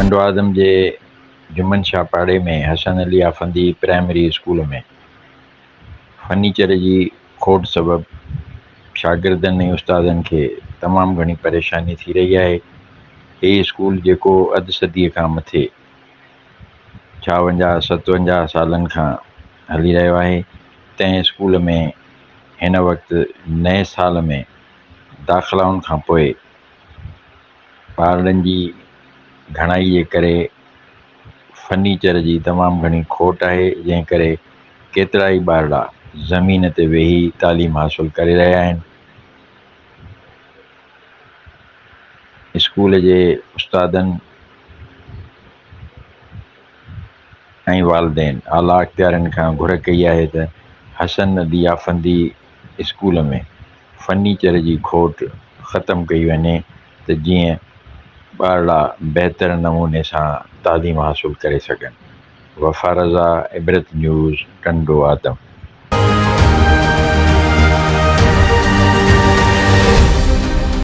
ٽنڊوآدم جي جمن شاهه پاڙي ۾ Hassan Ali Afandi primary school ۾ furniture جي کوٽ سبب شاگردن ۽ استادن کي تمام گهڻي پريشاني ٿي رهي آهي. هي اسڪول جيڪو اڌ صديء کان مٿي ڇاونجاهه ستونجاهه سالن کان هلي رهيو آهي، تنهن اسڪول ۾ هن وقت نئين سال ۾ داخلائن کانپوء ٻارڙن جي گهڻائي جي ڪري فرنيچر جي تمام گهڻي کوٽ آهي، جنهن ڪري ڪيترائي ٻارڙا زمين تي ويهي تعليم حاصل ڪري رهيا آهن. اسڪول جي استادن ۽ والدين اعليٰ اختيارين کان گهر ڪئي آهي ته حسن علي آفندي اسڪول ۾ فرنيچر جي کوٽ ختم ڪئي وڃي ته جيئن ٻارڙا بهتر نموني سان تعليم حاصل ڪري سگهن. وفا رضا، عبرت نيوز، ٽنڊو آدم.